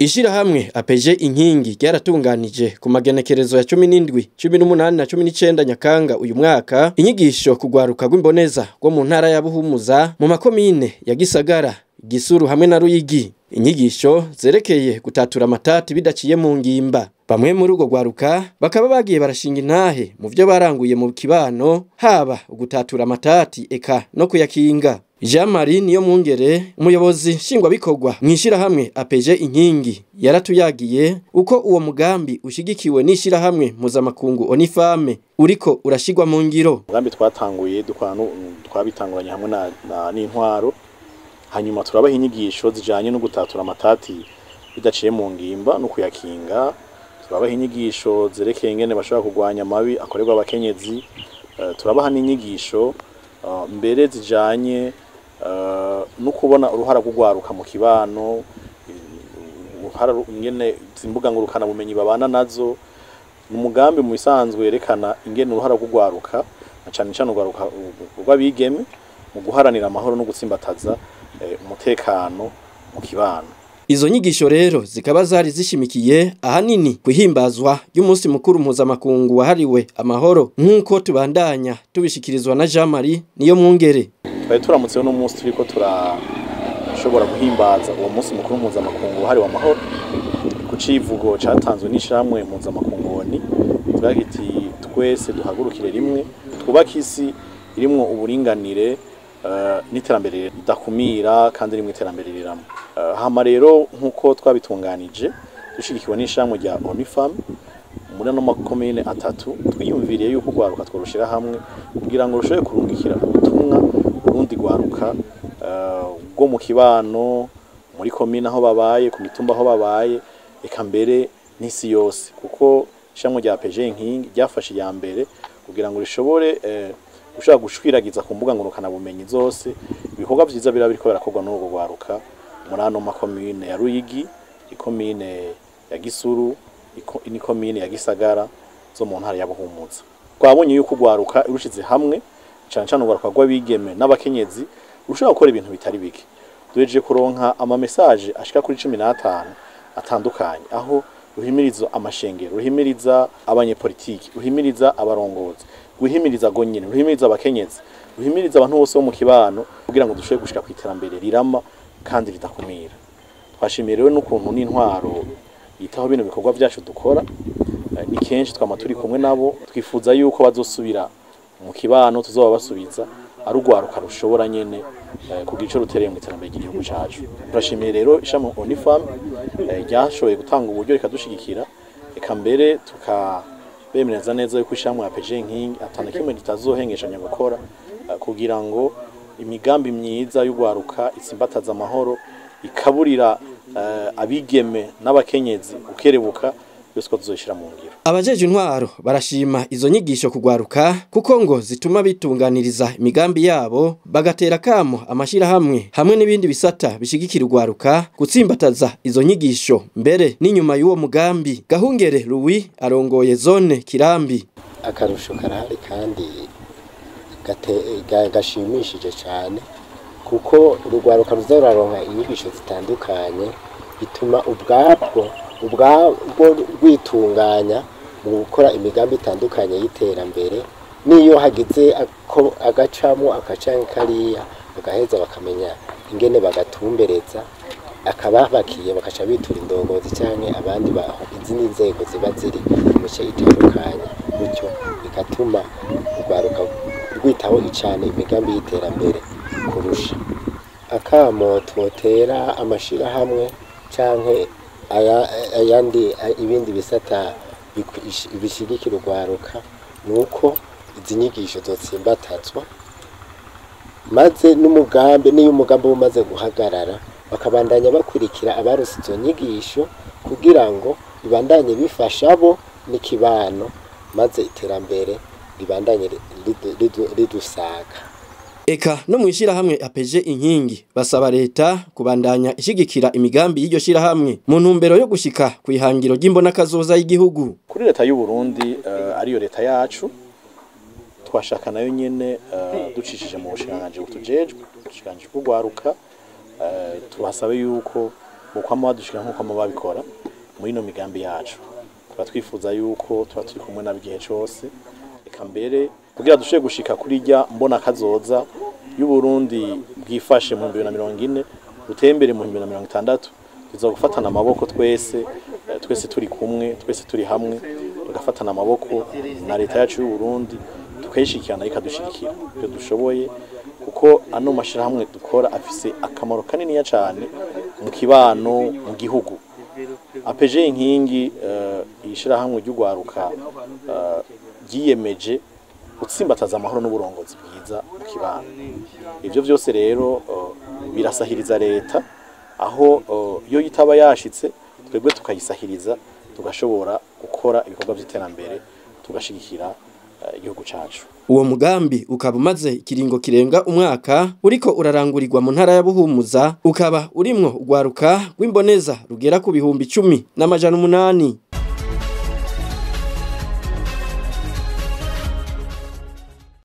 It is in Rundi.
Ishirahamwe APJ Inkingi ryaratunganije ku magenekerezo ya 17, 18 na 19 Nyakanga uyu mwaka inyigisho kugwaruka rw'imboneza rwo mu ntara ya Buhumuza mu makomine ya Gisagara, Gisuru hamwe na Ruyigi. Inyigisho zerekeye gutatura amatati bidaciye mu ngimba. Bamwe muri urwo rwaruka bakaba bagiye barashinga intahe mu vyo baranguye mu kibano, haba ugutatura amatati eka no kuyakinga. Jean Marie Niyomwungere, umuyobozi nshingwabikorwa mw'ishirahamwe APJ Inkingi, yaratuyagiye uko uwo mugambi ushigikiwe n'ishirahamwe mpuzamakungu ONU Femmes uriko urashigwa mu ngiro. Umugambi twatanguye twabitanguranye hamwe n'intwaro, hanyuma turabaha inyigisho zijanye no gutatura amatati bidaciye mu ngimba no kuyakinga. Turabaha inyigisho zerekeye ingene bashobora kurwanya amabi akorerwa abakenyezi. Turabaha n'inyigisho mbere zijanye no kubona uruhara rw'ugwaruka mu kibano, uruhara ingene imbuga ngurukana bumenyi babana nazo. Ni umugambi mu bisanzwe werekana ingene uruhara rw'ugwaruka, na cane cane urwaruka rw'abigeme, mu guharanira amahoro no gutsimbataza umutekano mu kibano. Izo nyigisho rero zikaba zari zishimikiye ahanini kuhimbazwa y'umunsi mukuru mpuzamakungu wahariwe amahoro, nk'uko tubandanya tubishikirizwa na Jean Marie Niyomwungere. Twari turamutse uno munsi turiko turashobora guhimbaza uwo munsi mukuru mpuzamakungu wahariwe amahoro ku civugo catanzwe n'ishirahamwe mpuzamakungu ONU, kivuga twese duhagurukire rimwe twubake isi irimwo uburinganire n'iterambere ridakumira kandi rimwe iterambere rirama. Hama rero nk'uko twabitunganije dushigikiwe n'ishirahamwe rya ONU Femmes muri ano makomine atatu, twiyumviriye yuko urwaruka tworushira hamwe kugira ngo rushobore kurungikira ubutumwa urundi rwaruka rwo mu kibano, muri komine aho babaye, ku mitumba aho babaye, eka mbere n'isi yose, kuko ishirahamwe rya APJ Inkingi ryafashe iya mbere kugira ngo rishobore gushobora gushwiragiza ku mbuga ngurukana bumenyi zose ibikorwa vyiza biraba biriko birakorwa n'urwo rwaruka muri ano makomine ya Ruyigi, ikomine ya Gisuru n'ikomine ya Gisagara zo mu ntara ya Buhumuza. Twabonye yuko urwaruka rushize hamwe, cane cane urwaruka rw'abigeme n'abakenyezi, rushobora gukora ibintu bitari bike. Duhejeje kuronka ama message ashika kuri 15 atandukanye, aho ruhimiriza amashengero, ruhimiriza abanyepolitiki, ruhimiriza abarongozi, ruhimiriza gonyene, ruhimiriza abakenyezi, ruhimiriza abantu bose bo mu kibano kugira ngo dushobore gushika ku iterambere rirama kandi ridakumira. Twashimiye rero n'ukuntu n'intwaro yitaho bino bikorwa vyacu dukora. Ni kenshi twama turi kumwe nabo. Twifuza yuko bazosubira mu kibano, tuzoba basubiza ari urwaruka rushobora nyene kugira ico rutereye mu iterambere ry'igihugu cacu. Turashimiye rero ishami ONU Femmes ryashoboye gutanga uburyo rikadushigikira, eka mbere tukabemereza neza yuko ishami APJ Inkingi atana kimwe ritazohengeshanya gukora kugira ngo imigambi myiza y'urwaruka itsimbataza amahoro, ikaburira abigeme n'abakenyezi gukerebuka, yose ko tuzoyishira mu ngiro. Abajeje intwaro barashima izo nyigisho kugwaruka, kuko ngo zituma bitunganiriza imigambi yabo, bagatera kamo amashirahamwe hamwe n'ibindi bisata bishigikira urwaruka gutsimbataza izo nyigisho mbere n'inyuma y'uwo mugambi. Gahungere Louis arongoye zone Kirambi. Akarusho karahari kandi gashimishije cyane, kuko urugwaruka ruza ruraronka inyigisho zitandukanye, bituma ubwabwo rwitunganya mu gukora imigambi itandukanye y'iterambere. N'iyo hagize agacamo akacanke kariya, bagaheza bakamenya ingene bagatumbereza akababakiye, bakaca bitura indongozi canke abandi izindi nzego ziba ziri mu mice itandukanye, gutyo bigatuma urwaruka rwitaho cane imigambi y'iterambere kurusha. Akamo twotera amashirahamwe canke ayandi ibindi bisata bishigikira urwaruka nuko izi nyigisho zotsimbatazwa, maze n'umugambi, n'iyo umugambi umaze guhagarara, bakabandanya bakurikira abarose izo nyigisho kugira ngo bibandanye bifasha bo n'ikibano, maze iterambere ribandanye ridusaga. Eka no mwishirahamwe APJ Inkingi basaba leta kubandanya ishigikira imigambi y'iryo shirahamwe mu ntumbero yo gushika kwihangiro ry'imbona kazoza y'igihugu. Kuri leta y'u Burundi, ariyo leta yacu, twashaka nayo nyene ducishije mu bushikiranganji butujejwe, ubushikiranganji bw'urwaruka, tubasabe yuko bokwama badushikira nk'uko bama babikora muri ino migambi yacu. Tuba twifuza yuko tuba turi kumwe nabo igihe cose, eka mbere kugira dushobore gushika kuri rya mbona kazoza y'Uburundi bwifashe mu 2040 buteye imbere mu 2060, tuza gufatana amaboko twese, twese turi kumwe, twese turi hamwe, tugafatana amaboko na leta yacu y'Uburundi, tukayishikirana ikadushigikira ibyo dushoboye, kuko ano mashirahamwe dukora afise akamaro kaniniya cane mu kibano, mu gihugu. APG Inkingi, ishirahamwe ry'ugwaruka ryiyemeje gutsimbataza amahoro n'uburongozi bwiza mu kibano. Ivyo vyose rero birasahiriza leta, aho iyo itaba yashitse twebwe tukayisahiriza, tugashobora gukora ibikorwa vy'iterambere, tugashigikira igihugu cacu. Uwo mugambi ukaba umaze ikiringo kirenga umwaka uriko urarangurirwa mu ntara ya Buhumuza, ukaba urimwo urwaruka rw'imboneza rugera ku 10,800.